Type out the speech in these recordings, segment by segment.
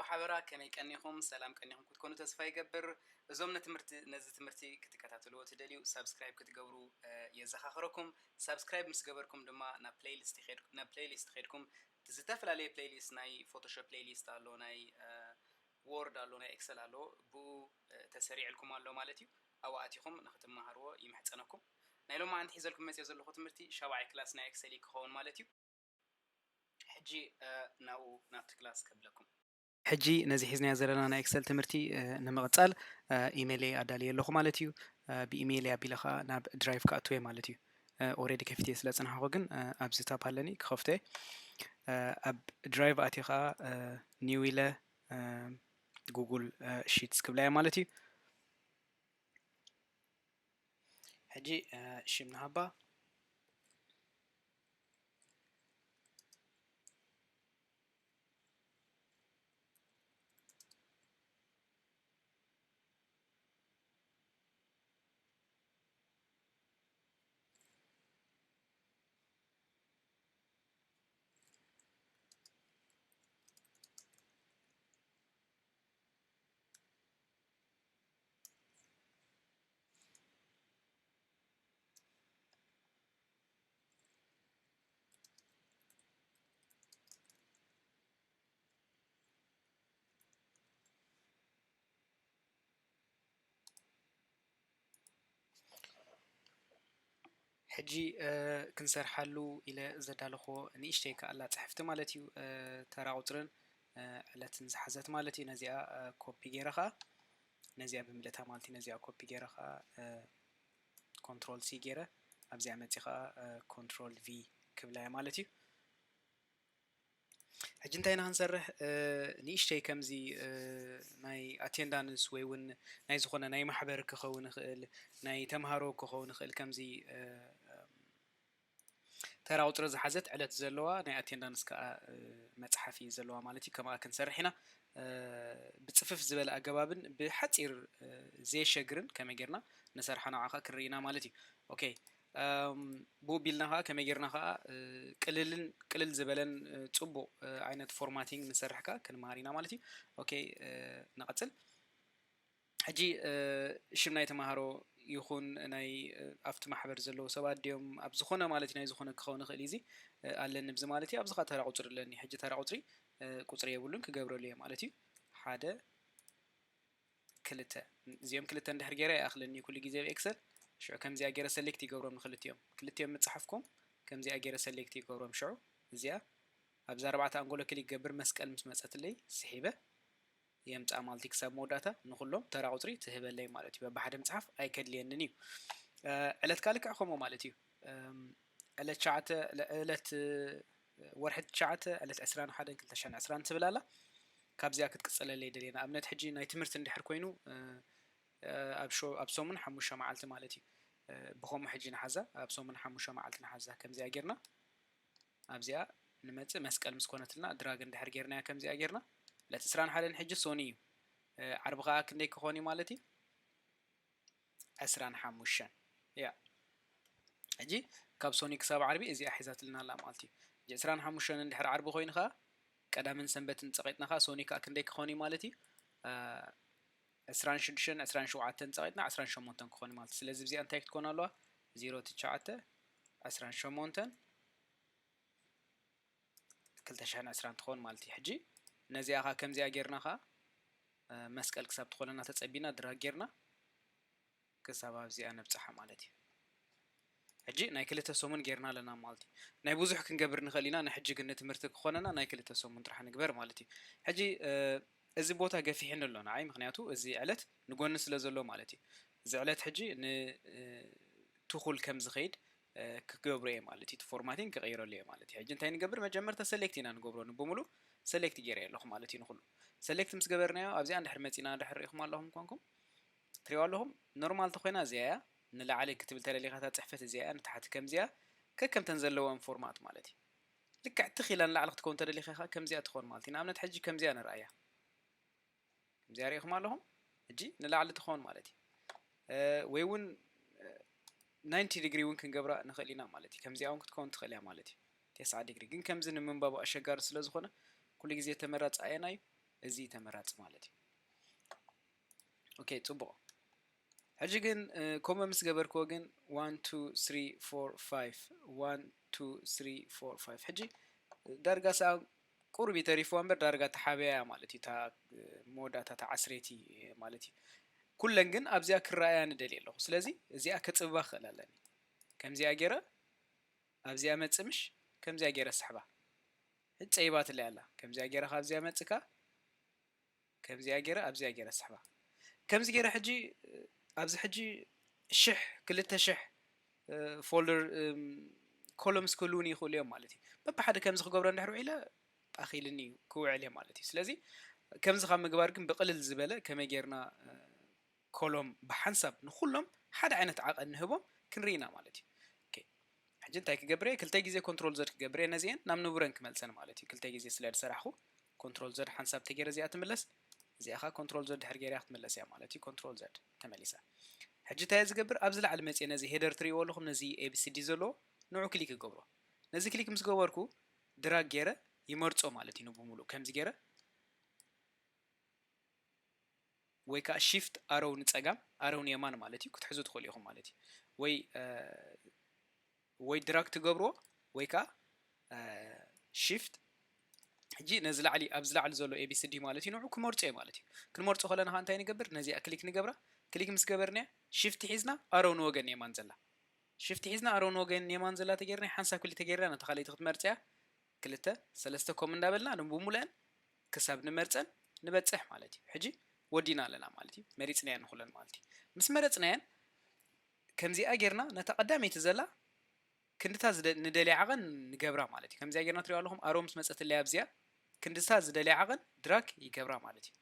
ብሓበራ ከመይ ቀኒኹም? ሰላም ቀኒኹም ክትኮኑ ተስፋ ይገብር። እዞም ነትምህርቲ ነዚ ትምህርቲ ክትከታተልዎ ትደልዩ ሳብስክራይብ ክትገብሩ የዘኻኽረኩም። ሳብስክራይብ ምስ ገበርኩም ድማ ናብ ፕሌይሊስት ኸድኩም ዝተፈላለዩ ፕሌይሊስት ናይ ፎቶሾፕ ፕሌይሊስት ኣሎ፣ ናይ ወርድ ኣሎ፣ ናይ ኤክሰል ኣሎ። ብኡ ተሰሪዕልኩም ኣሎ ማለት እዩ። ኣብኡ ኣቲኹም ንክትመሃርዎ ይምሕጸነኩም። ናይ ሎማዓንቲ ሒዘልኩም መፅዮ ዘለኹ ትምህርቲ ሻብዓይ ክላስ ናይ ኤክሰል እዩ ክኸውን ማለት እዩ። ሕጂ ናብኡ ናብቲ ክላስ ከብለኩም። ሕጂ ነዚ ሒዝናዮ ዘለና ናይ ኤክሰል ትምህርቲ ንምቕጻል ኢሜይለይ ኣዳልየ ኣለኹ ማለት እዩ። ብኢሜይለይ ኣቢለ ኸዓ ናብ ድራይቭ ክኣትወ ማለት እዩ። ኦሬዲ ከፊትየ ስለ ዝጸናሕኩ ግን ኣብዚ ታብ ኣለኒ ክኸፍቶ እየ። ኣብ ድራይቭ ኣትየ ኸዓ ኒው ኢለ ጉግል ሺትስ ክብላ እየ ማለት እዩ። ሕጂ ሽም ንሃባ። ሕጂ ክንሰርሓሉ ኢለ ዘዳለኹዎ ንእሽተይ ከኣላ ጽሕፍቲ ማለት እዩ። ተራ ቁጽርን ዕለትን ዝሓዘት ማለት እዩ። ነዚኣ ኮፒ ገይረ ኸኣ ነዚኣ ብምልእታ ማለት እዩ። ነዚኣ ኮፒ ገይረ ኸኣ ኮንትሮል ሲ ገይረ ኣብዚኣ መጺ ኸኣ ኮንትሮል ቪ ክብላ እየ ማለት እዩ። ሕጂ እንታይ ኢና ክንሰርሕ? ንእሽተይ ከምዚ ናይ ኣቴንዳንስ ወይ እውን ናይ ዝኾነ ናይ ማሕበር ክኸውን ይኽእል፣ ናይ ተምሃሮ ክኸውን ይኽእል። ከምዚ ተራ ቁፅሪ ዝሓዘት ዕለት ዘለዋ ናይ ኣቴንዳንስ ከዓ መፅሓፍ እዩ ዘለዋ ማለት እዩ። ከምኣ ክንሰርሕ ኢና። ብፅፍፍ ዝበለ ኣገባብን ብሓፂር ዘየሸግርን ከመይ ጌርና ንሰርሓ ንዓ ከዓ ክንርኢ ኢና ማለት እዩ። ኦኬ። ብኡ ቢልና ከዓ ከመይ ጌርና ከዓ ቅልልን ቅልል ዝበለን ፅቡቕ ዓይነት ፎርማቲንግ ንሰርሕ ከዓ ክንመሃር ኢና ማለት እዩ። ኦኬ፣ ንቐፅል። ሕጂ ሽም ናይ ተምሃሮ ይኹን ናይ ኣብቲ ማሕበር ዘለዉ ሰባት ድዮም ኣብ ዝኾነ ማለት ናይ ዝኾነ ክኸውን ይኽእል እዩ። እዚ ኣለኒ ብዚ ማለት እዩ። ኣብዚ ከዓ ተራ ቁፅሪ ኣለኒ። ሕጂ ተራ ቁፅሪ ቁፅሪ የብሉን፣ ክገብረሉ እየ ማለት እዩ። ሓደ ክልተ፣ እዚኦም ክልተ እንድሕር ገይረ ይኣኽለኒ ኩሉ ግዜ ኣብ ኤክሰል። ሽዑ ከምዚኣ ገይረ ሰሌክት ይገብሮም ንክልቲኦም። ክልቲኦም ምጽሓፍኩም ከምዚኣ ገይረ ሰሌክት ይገብሮም። ሽዑ እዚኣ ኣብዛ ኣርባዕተ ኣንጎሎ ክሊክ ገብር፣ መስቀል ምስ መጸትለይ ስሒበ የምጽኣ ማለት እዩ። ክሳብ መወዳእታ ንኩሎም ተራ ቁጽሪ ትህበለይ ማለት እዩ። በብሓደ ምጽሓፍ ኣይከድልየንን እዩ። ዕለት ከዓ ልክዕ ከምኡ ማለት እዩ። ዕለት ትሽዓተ፣ ዕለት ወርሒ ትሽዓተ፣ ዕለት ዕስራን ሓደን ክልተ ሽሕን ዕስራን ትብል ኣላ። ካብዚኣ ክትቅጽለለይ ደልየ። ንኣብነት ሕጂ ናይ ትምህርቲ እንድሕር ኮይኑ ኣብ ሾ-፣ ኣብ ሰሙን ሓሙሽተ መዓልቲ ማለት እዩ። ብኸምኡ ሕጂ ንሓዛ፣ ኣብ ሰሙን ሓሙሽተ መዓልቲ ንሓዛ። ከምዚኣ ጌርና ኣብዚኣ ንመጽእ፣ መስቀል ምስ ኮነትልና ድራግ እንድሕር ጌርናያ ከምዚኣ ጌርና፣ ዕለት ዕስራን ሓደን ሕጂ ሶኒ እዩ። ዓርቢ ከኣ ክንደይ ክኾን እዩ ማለት እዩ? ዕስራን ሓሙሽተን እያ። ሕጂ ካብ ሶኒ ክሳብ ዓርቢ እዚኣ ሒዛትልና ኣላ ማለት እዩ። ሕጂ ዕስራን ሓሙሽተን እንድሕር ዓርቢ ኮይኑ ከኣ ቀዳምን ሰንበትን ጸቒጥና ከኣ ሶኒ ከኣ ክንደይ ክኾን እዩ ማለት እዩ? ዕስራን ሽዱሽተን ዕስራን ሸውዓተን ጸቒጥና ዕስራን ሸሞንተን ክኾን ማለት እዩ። ስለዚ እዚኣ እንታይ ክትኮን ኣለዋ? ዜሮ ትሽዓተ ዕስራን ሸሞንተን ክልተ ሽሕን ዕስራን ትኾን ማለት እዩ። ሕጂ ነዚኣ ከኣ ከምዚኣ ጌርና ከኣ መስቀል ክሳብ ትኾነና ተጸቢና ድራግ ጌርና ክሳብ ኣብዚኣ ነብጽሓ ማለት እዩ። ሕጂ ናይ ክልተ ሰሙን ጌርና ኣለና ማለት እዩ። ናይ ብዙሕ ክንገብር ንኽእል ኢና፣ ንሕጂ ግን ንትምህርቲ ክኾነና ናይ ክልተ ሰሙን ጥራሕ ንግበር ማለት እዩ። ሕጂ እዚ ቦታ ገፊሕኒ ኣሎ ንዓይ፣ ምኽንያቱ እዚ ዕለት ንጎኒ ስለ ዘሎ ማለት እዩ። እዚ ዕለት ሕጂ ንትኹል ከም ዝኸይድ ክገብሮ እየ ማለት እዩ። እቲ ፎርማቲንግ ክቕይረሉ እየ ማለት እዩ። ሕጂ እንታይ ንገብር? መጀመርታ ሰሌክት ኢና ንገብሮ፣ ንብሙሉ ሰሌክት ገይረ ኣለኹ ማለት እዩ። ንኹሉ ሰሌክት ምስ ገበርናዮ ኣብዚኣ እንድሕር መፂና እንድሕር ርኢኹም ኣለኹም ኮንኩም ትሪእዋ ኣለኹም። ኖርማል ተኾይና እዚኣ እያ፣ ንላዕሊ ክትብል ተደሊኻ እታ ፅሕፈት እዚኣ እያ፣ ንታሕቲ ከምዚኣ ከከምተን ዘለወን ፎርማት ማለት እዩ። ልክዕ ትኽ ኢላ ንላዕሊ ክትከውን ተደሊኻ ኢኻ ከምዚኣ ትኾን ማለት እዩ። ንኣብነት ሕጂ ከምዚኣ ንርኣያ። ከምዚኣ ርኢኹም ኣለኹም። ሕጂ ንላዕሊ ትኾን ማለት እዩ። ወይ እውን ናይንቲ ዲግሪ እውን ክንገብራ ንኽእል ኢና ማለት እዩ። ከምዚኣ እውን ክትከውን ትኽእል እያ ማለት እዩ። ተስዓ ዲግሪ ግን ከምዚ ንምንባቡ ኣሸጋሪ ስለ ዝኾነ ኩሉ ግዜ ተመራፂ ኣየና እዩ? እዚ ተመራፂ ማለት እዩ። ኦኬ፣ ፅቡቕ። ሕጂ ግን ከምኡ ምስ ገበርክዎ ግን one two three four five፣ one two three four five። ሕጂ ዳርጋ ሰኣ ቁሩብ ተሪፍዋ እምበር ዳርጋ ተሓበያ ማለት እዩ። እታ መወዳእታ እታ ዓስረይቲ ማለት እዩ። ኩለን ግን ኣብዚኣ ክረኣያ ንደልየ ኣለኹ። ስለዚ እዚኣ ከፅብባ ክኽእል ኣለኒ። ከምዚኣ ገይረ ኣብዚኣ መፅእ ምሽ፣ ከምዚኣ ገይረ ስሕባ። ሕጂ ፀይባትለይ ኣላ። ከምዚኣ ገይረ ካብዚኣ መፅካ፣ ከምዚኣ ገይረ ኣብዚኣ ገይረ ስሕባ። ከምዚ ገይረ ሕጂ ኣብዚ ሕጂ ሽሕ፣ ክልተ ሽሕ ፎልደር ኮሎምስ ክህልዉኒ ይኽእሉ እዮም ማለት እዩ። በብሓደ ከምዚ ክገብሮ እንድሕር ውዒለ ኣኺልኒ እዩ ክውዕል እየ ማለት እዩ። ስለዚ ከምዚ ካብ ምግባር ግን ብቕልል ዝበለ ከመይ ጌርና ኮሎም ብሓንሳብ ንኹሎም ሓደ ዓይነት ዓቐን ንህቦም ክንርኢ ኢና ማለት እዩ። ኦኬ፣ ሕጂ እንታይ ክገብር እየ? ክልተ ግዜ ኮንትሮል ዘድ ክገብር እየ ነዚአን ናብ ንቡረን ክመልሰን ማለት እዩ። ክልተ ግዜ ስለ ዝሰራሕኹ ኮንትሮል ዘድ ሓንሳብ ተገይረ እዚኣ ትምለስ፣ እዚኣ ኸዓ ኮንትሮል ዘድ ድሕር ገይረ ክትምለስ እያ ማለት እዩ። ኮንትሮል ዘድ ተመሊሳ። ሕጂ እንታይ እየ ዝገብር? ኣብዚ ላዕሊ መፅየ ነዚ ሄደር ትሪእዎ ኣለኹም፣ ነዚ ኤ ቢ ሲ ዲ ዘለዎ ንዑ ክሊክ ይገብሮ። ነዚ ክሊክ ምስ ገበርኩ ድራግ ገይረ ይመርፆ ማለት እዩ። ንብሙሉእ ከምዚ ገይረ ወይ ከዓ ሺፍት ኣሮው ንፀጋም ኣሮው ንየማን ማለት እዩ ክትሕዙ ትኽእሉ ኢኹም ማለት እዩ። ወይ ወይ ድራግ ትገብርዎ ወይ ከዓ ሺፍት። ሕጂ ነዚ ላዕሊ ኣብዚ ላዕሊ ዘሎ ኤ ቢ ሲ ዲ ማለት እዩ ንዑ ክመርፆ እዩ ማለት እዩ። ክንመርፆ ከለና ከዓ እንታይ ንገብር? ነዚኣ ክሊክ ንገብራ። ክሊክ ምስ ገበርናያ ሺፍት ሒዝና ኣሮው ንወገን የማን ዘላ፣ ሺፍት ሒዝና ኣሮው ንወገን የማን ዘላ ተገይርና ሓንሳብ ክልተ ገይርና ነታ ካልኣይቲ ክትመርፅያ ክልተ ሰለስተ ከምኡ እንዳበልና ንብሙሉአን ክሳብ ንመርፀን ንበፅሕ ማለት እዩ። ሕጂ ወዲና ኣለና ማለት እዩ። መሪፅናየን ንኹለን ማለት እዩ። ምስ መረፅናየን ከምዚኣ ጌርና ነታ ቀዳመይቲ ዘላ ክንድታ ዝደ- ንደልያ ዓቐን ንገብራ ማለት እዩ። ከምዚኣ ጌርና ትሪኦ ኣለኹም ኣሮ ምስ መፀትለይ ኣብዚኣ ክንድታ ዝደልያ ዓቐን ድራግ ይገብራ ማለት እዩ።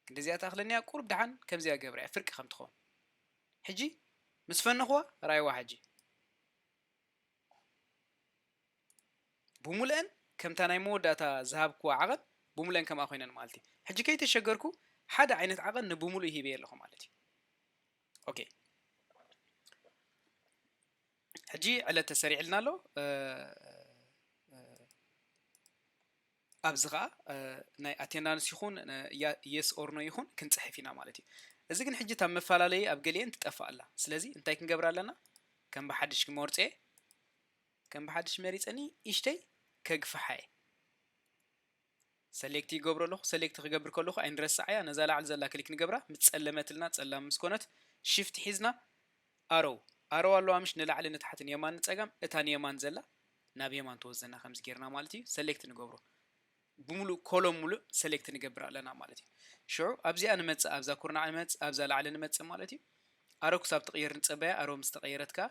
ክንድዚኣ ትኣኽለኒ እያ። ቁሩብ ደሓን ከምዚኣ ገብራ እያ ፍርቂ ከም ትኸውን። ሕጂ ምስ ፈነኹዋ ራእይዋ ሕጂ ብሙሉአን ከምታ ናይ መወዳእታ ዝሃብክዋ ዓቐን ብሙሉአን ከምኣ ኮይነን ማለት እዩ። ሕጂ ከይተሸገርኩ ሓደ ዓይነት ዓቐን ንብሙሉእ ሂበየ ኣለኹ ማለት እዩ። ኦኬ፣ ሕጂ ዕለት ተሰሪዕልና ኣሎ። ኣብዚ ከዓ ናይ ኣቴንዳንስ ይኹን የስ ኦር ኖ ይኹን ክንፅሕፍ ኢና ማለት እዩ። እዚ ግን ሕጂ እታ መፈላለዪ ኣብ ገሊአን ትጠፍእ ኣላ። ስለዚ እንታይ ክንገብር ኣለና? ከም ብሓድሽ ክመርፀ እየ። ከም ብሓድሽ መሪፀኒ ኢሽተይ ከግፍሓ እየ። ሰሌክት ይገብሮ ኣለኹ። ሰሌክት ክገብር ከለኹ ኣይንረስዓያ፣ ነዛ ላዕሊ ዘላ ክሊክ ንገብራ። ምስ ፀለመትልና፣ ፀላም ምስ ኮነት ሽፍት ሒዝና ኣሮው፣ ኣሮው ኣለዋ ምሽ ንላዕሊ ንታሕቲ ንየማን ንፀጋም፣ እታ ንየማን ዘላ ናብ የማን ትወስደና ከምዚ ጌርና ማለት እዩ። ሰሌክት ንገብሮ። ብምሉእ ኮሎም ሙሉእ ሰሌክት ንገብር ኣለና ማለት እዩ። ሽዑ ኣብዚኣ ንመፅእ፣ ኣብዛ ኩርናዕ ንመፅእ፣ ኣብዛ ላዕሊ ንመፅእ ማለት እዩ። ኣሮ ክሳብ ትቕየር ንፀበያ። ኣሮ ምስ ተቐየረት ከኣ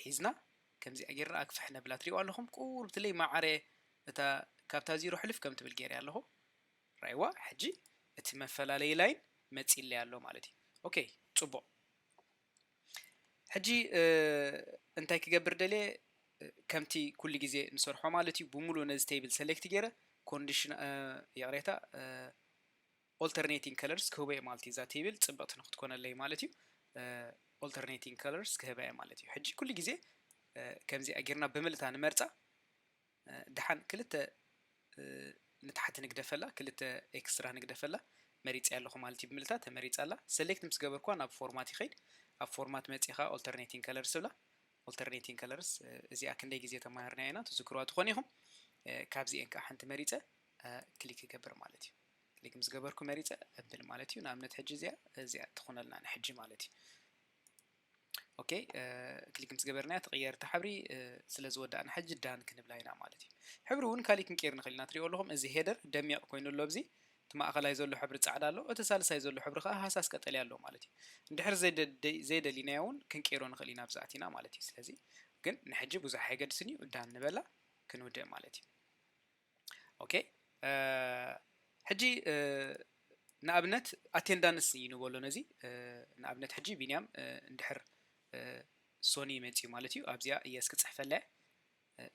ሒዝና ከምዚኣ ጌርና ኣግፍሕ ነብላ። ትሪእዋ ኣለኹም? ቁሩብ ትለይ ማዕረ እታ ካብታ ዚሮ ሕልፍ ከም ትብል ጌርያ ኣለኹ። ራይዋ ሕጂ እቲ መፈላለዪ ላይን መፂለይ ኣሎ ማለት እዩ። ኦኬ፣ ፅቡቕ። ሕጂ እንታይ ክገብር ደልየ? ከምቲ ኩሉ ግዜ ንሰርሖ ማለት እዩ። ብምሉእ ነዚ ቴብል ሰሌክት ገይረ ኮንዲሽን፣ ይቕሬታ፣ ኦልተርኔቲንግ ከለርስ ክህቦ እየ ማለት እዩ። እዛ ቴብል ፅብቕቲ ንክትኮነለይ ማለት እዩ። ኦልተርኔቲንግ ከለርስ ክህባ እየ ማለት እዩ። ሕጂ ኩሉ ግዜ ከምዚኣ ጌርና ብምልእታ ንመርፃ። ደሓን ክልተ ንታሕቲ ንግደፈላ፣ ክልተ ኤክስትራ ንግደፈላ። መሪፀያ ኣለኹ ማለት እዩ። ብምልእታ ተመሪፃ ኣላ። ሰሌክት ምስ ገበርኩዋ ናብ ፎርማት ይኸይድ። ኣብ ፎርማት መፂኻ ኦልተርኔቲንግ ከለርስ ብላ። ኦልተርኔቲንግ ከለርስ እዚኣ ክንደይ ግዜ ተማሂርናያ ኢና፣ ትዝክርዋ ትኾኑ ኢኹም። ካብዚኤን ከዓ ሓንቲ መሪፀ ክሊክ ይገብር ማለት እዩ። ክሊክ ምስ ገበርኩ መሪፀ እብል ማለት እዩ። ንኣብነት ሕጂ እዚኣ እዚኣ ትኾነልና ንሕጂ ማለት እዩ። ኦኬ፣ ክሊክ ምስ ገበርናያ ትቕየር እታ ሕብሪ። ስለ ዝወዳእና ሕጂ ዳን ክንብላ ኢና ማለት እዩ። ሕብሪ እውን ካሊእ ክንቀይር ንኽእል ኢና። ትሪኦ ኣለኹም እዚ ሄደር ደሚቕ ኮይኑ ኣሎ። ኣብዚ እቲ ማእኸላይ ዘሎ ሕብሪ ፃዕዳ ኣሎ፣ እቲ ሳልሳይ ዘሎ ሕብሪ ከዓ ሃሳስ ቀጠልያ ኣሎ ማለት እዩ። እንድሕር ዘይደ- ዘይደሊናዮ እውን ክንቀይሮ ንኽእል ኢና ኣብዚ ኣቲና ማለት እዩ። ስለዚ ግን ንሕጂ ብዙሕ ኣይገድስን እዩ። ዳን ንበላ ክንውድእ ማለት እዩ። ኦኬ፣ ሕጂ ንኣብነት ኣቴንዳንስ እዩ ንበሎ ነዚ። ንኣብነት ሕጂ ቢንያም እንድሕር ሶኒ መፅዩ ማለት እዩ። ኣብዚኣ የስ ክፅሕፈላ እየ።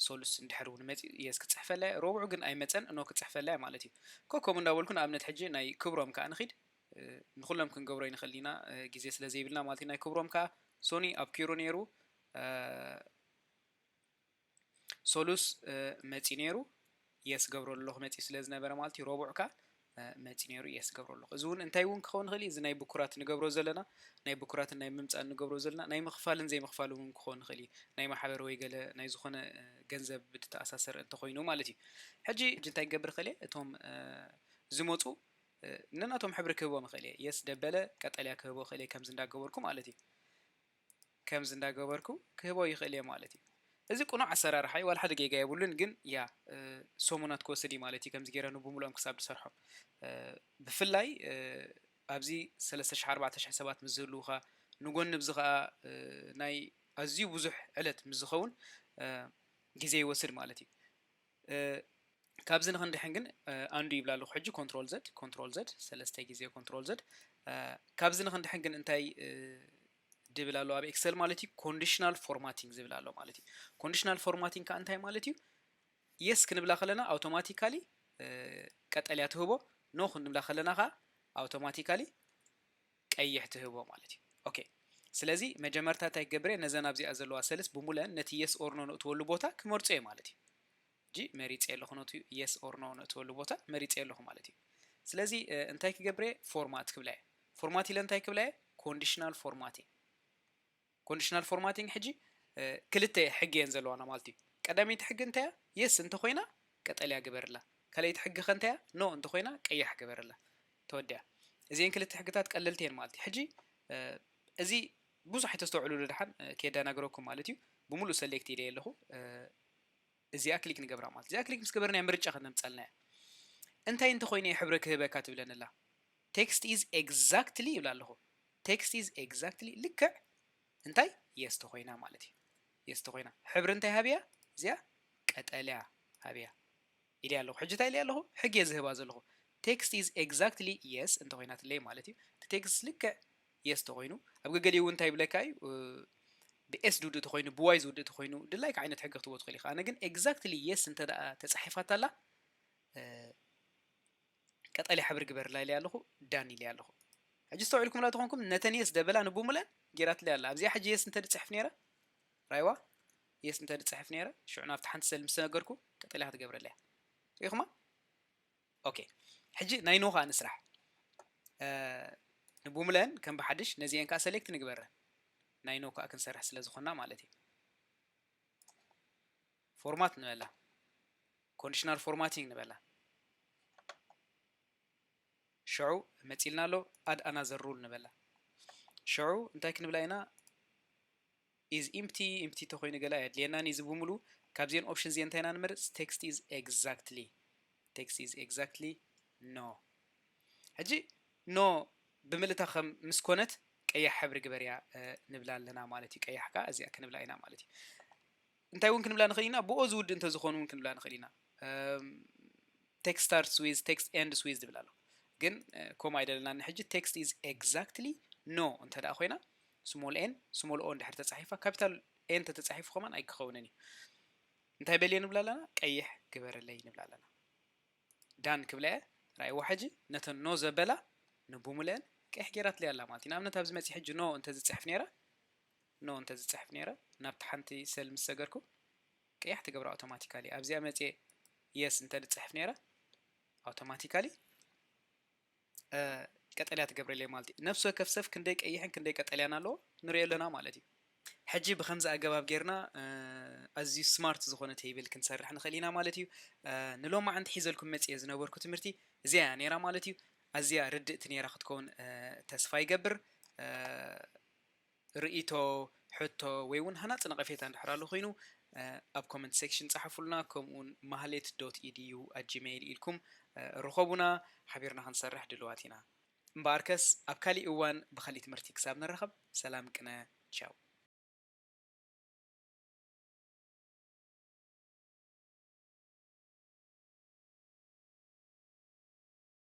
ሶሉስ እንድሕር እውን መፅዩ የስ ክፅሕፈላ እየ። ረቡዕ ግን ኣይመፀን፣ ኖ ክፅሕፈላ እየ ማለት እዩ። ኮ ከምኡ እንዳበልኩ ንኣብነት ሕጂ ናይ ክብሮም ከዓ ንኺድ። ንኩሎም ክንገብሮ ይንኽእል ኢና፣ ግዜ ስለ ዘይብልና ማለት እዩ። ናይ ክብሮም ከዓ ሶኒ ኣብ ኪሮ ነይሩ። ሶሉስ መፂ ነይሩ። የስ ገብሮ ኣለኹ መፂ ስለ ዝነበረ ማለት እዩ። ረቡዕ ከ መፂ ነይሩ፣ የስ ገብሮ ኣለኹ። እዚ እውን እንታይ እውን ክኸውን ይኽእል እዩ? እዚ ናይ ብኩራት ንገብሮ ዘለና፣ ናይ ብኩራትን ናይ ምምፃእ ንገብሮ ዘለና ናይ ምኽፋልን ዘይምኽፋል እውን ክኸውን ይኽእል እዩ። ናይ ማሕበር ወይ ገለ ናይ ዝኾነ ገንዘብ ብትተኣሳሰር እንተኾይኑ ማለት እዩ። ሕጂ ሕጂ እንታይ ክገብር ይኽእል እየ? እቶም ዝመፁ ነናቶም ሕብሪ ክህቦም ይኽእል እየ። የስ ደበለ ቀጠልያ ክህቦ ይኽእል እየ፣ ከምዚ እንዳገበርኩ ማለት እዩ። ከምዚ እንዳገበርኩ ክህቦ ይኽእል እየ ማለት እዩ። እዚ ቅኑዕ ኣሰራርሓ እዩ፣ ዋላ ሓደ ጌጋ የብሉን። ግን ያ ሰሙናት ክወስድ እዩ ማለት እዩ፣ ከምዚ ገይረ ንብምልኦም ክሳብ ዝሰርሖም። ብፍላይ ኣብዚ ሰለስተ ሽሕ ኣርባዕተ ሽሕ ሰባት ምስ ዝህልውኻ፣ ንጎኒ ብዚ ኸዓ ናይ ኣዝዩ ብዙሕ ዕለት ምስ ዝኸውን ግዜ ይወስድ ማለት እዩ። ካብዚ ንኽንድሕን ግን ኣንዱ ይብላ ኣለኹ ሕጂ፣ ኮንትሮል ዘድ፣ ኮንትሮል ዘድ፣ ሰለስተ ግዜ ኮንትሮል ዘድ። ካብዚ ንኽንድሕን ግን እንታይ ድብል ኣሎ ኣብ ኤክሰል ማለት እዩ? ኮንዲሽናል ፎርማቲንግ ዝብል ኣሎ ማለት እዩ። ኮንዲሽናል ፎርማቲንግ ከዓ እንታይ ማለት እዩ? የስ ክንብላ ከለና ኣውቶማቲካሊ ቀጠልያ ትህቦ፣ ኖ ክንብላ ከለና ከዓ ኣውቶማቲካሊ ቀይሕ ትህቦ ማለት እዩ። ኦኬ፣ ስለዚ መጀመርታ እንታይ ክገብር እየ? ነዘን ኣብዚኣ ዘለዋ ሰልስ ብሙለን ነቲ የስ ኦር ኖ ንእትወሉ ቦታ ክመርጾ እየ ማለት እዩ። ሕጂ መሪጸ ኣለኹ፣ ነቲ የስ ኦር ኖ ንእትወሉ ቦታ መሪጸ ኣለኹ ማለት እዩ። ስለዚ እንታይ ክገብር እየ? ፎርማት ክብላ እየ። ፎርማት ኢለ እንታይ ክብላ እየ? ኮንዲሽናል ፎርማቲንግ። ኮንዲሽናል ፎርማቲንግ ሕጂ ክልተ ሕጊ እየን ዘለዋና ማለት እዩ። ቀዳመይቲ ሕጊ እንታይ እያ? የስ እንተኾይና ቀጠልያ ግበርላ። ካልኣይቲ ሕጊ ከ እንታይ እያ? ኖ እንተኾይና ቀያሕ ግበርላ። ተወዲኣ። እዚአን ክልተ ሕግታት ቀለልቲ እየን ማለት እዩ። ሕጂ እዚ ብዙሕ ኣይተስተውዕሉሉ ደሓን፣ ከየደናግረኩም ማለት እዩ። ብምሉእ ሰሌክት ኢለ ኣለኹ። እዚኣ ክሊክ ንገብራ ማለት። እዚኣ ክሊክ ምስ ገበርና ምርጫ ከተምፀልና እያ። እንታይ እንተኾይነ ሕብሪ ክህበካ ትብለንላ? ቴክስት ኢዝ ኤግዛክትሊ ይብላ ኣለኹ። ቴክስት ኢዝ ኤግዛክትሊ ልክዕ እንታይ? የስ ተኾይና ማለት እዩ። የስ ተኾይና። ሕብሪ እንታይ ሃብያ? እዚኣ ቀጠልያ ሃብያ ኢለ ኣለኹ። ሕጂ እንታይ ኢለ ኣለኹ? ሕጊ እየ ዝህባ ዘለኹ። ቴክስት ኢዝ ኤግዛክትሊ የስ እንተኾይናትለይ ማለት እዩ። እቲ ቴክስት ልክዕ የስ ተኾይኑ፣ ኣብ ገገሊኡ እውን እንታይ ይብለካ እዩ? ብኤስ ዝውድእ ተኾይኑ፣ ብዋይ ዝውድእ ተኾይኑ፣ ድላይካ ዓይነት ሕጊ ክትህቦ ትኽእል ኢኻ። ኣነ ግን ኤግዛክትሊ የስ እንተ ደኣ ተጻሒፋታላ፣ ቀጠልያ ሕብሪ ግበርላ ኢለ ኣለኹ፣ ዳን ኢለ ኣለኹ። ሕጂ ዝተውዕልኩምላ ተኾንኩም፣ ነተን የስ ደበላ ንብሙለን ጌራትለይ ኣላ። ኣብዚኣ ሕጂ የስ እንተ ድጽሕፍ ነይረ፣ ራይዋ፣ የስ እንተ ድጽሕፍ ነይረ፣ ሽዑ ናብቲ ሓንቲ ሰል ምስ ተነገርኩ፣ ቀጠልያ ክትገብረለያ። ርኢኹማ? ኦኬ፣ ሕጂ ናይ ኖ ከዓ ንስራሕ። ንብሙለን ከም ብሓድሽ ነዚአን ከዓ ሰሌክት ንግበረ። ናይ ኖ ከዓ ክንሰርሕ ስለ ዝኾንና ማለት እዩ። ፎርማት ንበላ። ኮንዲሽናል ፎርማቲንግ ንበላ። ሽዑ መፂልና ኣሎ፣ ኣድ ኣናዘር ሩል ንበላ። ሽዑ እንታይ ክንብላ ኢና? ኢዝ ኢምፕቲ፣ ኢምፕቲ ተኾይኑ ገለ ኣየድልየናን እዩ። እዚ ብምሉ ካብዚአን ኦፕሽን እዚአን እንታይ ኢና ንመርፅ? ቴክስት ኢዝ ኤግዛክትሊ፣ ቴክስት ኢዝ ኤግዛክትሊ ኖ። ሕጂ ኖ ብምልእታ ከም ምስ ኮነት ቀያሕ ሕብሪ ግበርያ ንብላ ኣለና ማለት እዩ። ቀያሕ ከዓ እዚኣ ክንብላ ኢና ማለት እዩ። እንታይ እውን ክንብላ ንኽእል ኢና? ብኦ ዝውድእ እንተዝኾኑ እውን ክንብላ ንኽእል ኢና። ቴክስት ስታርትስ ዊዝ፣ ቴክስት ኤንድስ ዊዝ ዝብል ኣሎ። ግን ኮማ ኣይደለና ንሕጂ። ቴክስት ኢዝ ኤግዛክትሊ ኖ እንተ ደኣ ኮይና፣ ስሞል ኤን ስሞል ኦ እንድሕር ተጻሒፋ፣ ካፒታል ኤን ተተጻሒፉ ከማን ኣይክኸውንን እዩ። እንታይ በልየ ንብላ ኣለና? ቀይሕ ግበረለይ ንብላ ኣለና። ዳን ክብላ እየ። ራእይዋ ሕጂ ነተን ኖ ዘበላ ንብሙልአን ቀይሕ ጌራትለይ ኣላ ማለት እዩ። ንኣብነት ኣብዚ መጺ ሕጂ ኖ እንተ ዝጽሕፍ ነይረ፣ ኖ እንተ ዝጽሕፍ ነይረ፣ ናብቲ ሓንቲ ሰል ምስ ሰገርኩ ቀያሕ ትገብሮ ኣውቶማቲካሊ። ኣብዚኣ መጺ የስ እንተ ዝጽሕፍ ነይረ ኣውቶማቲካሊ ቀጠልያ ትገብረለይ ማለት እዩ። ነፍሲ ወከፍ ሰብ ክንደይ ቀይሕን ክንደይ ቀጠልያን ኣለዎ ንሪኦ ኣለና ማለት እዩ። ሕጂ ብኸምዚ ኣገባብ ጌርና ኣዝዩ ስማርት ዝኾነ ቴብል ክንሰርሕ ንኽእል ኢና ማለት እዩ። ንሎማዓንቲ ሒዘልኩም መፅየ ዝነበርኩ ትምህርቲ እዚኣ እያ ነይራ ማለት እዩ። ኣዝያ ርድእቲ ነይራ ክትከውን ተስፋ ይገብር። ርእይቶ፣ ሕቶ ወይ እውን ሃናፂ ነቐፌታ እንድሕር ኣሎ ኮይኑ ኣብ ኮመንት ሴክሽን ጸሓፉልና። ከምኡውን ማህሌት ዶት ኢዲዩ ኣት ጂሜይል ኢልኩም ርኸቡና። ሓቢርና ክንሰርሕ ድልዋት ኢና። እምበኣርከስ ኣብ ካሊእ እዋን ብኻሊእ ትምህርቲ ክሳብ ንራኸብ ሰላም ቅነ። ቻው።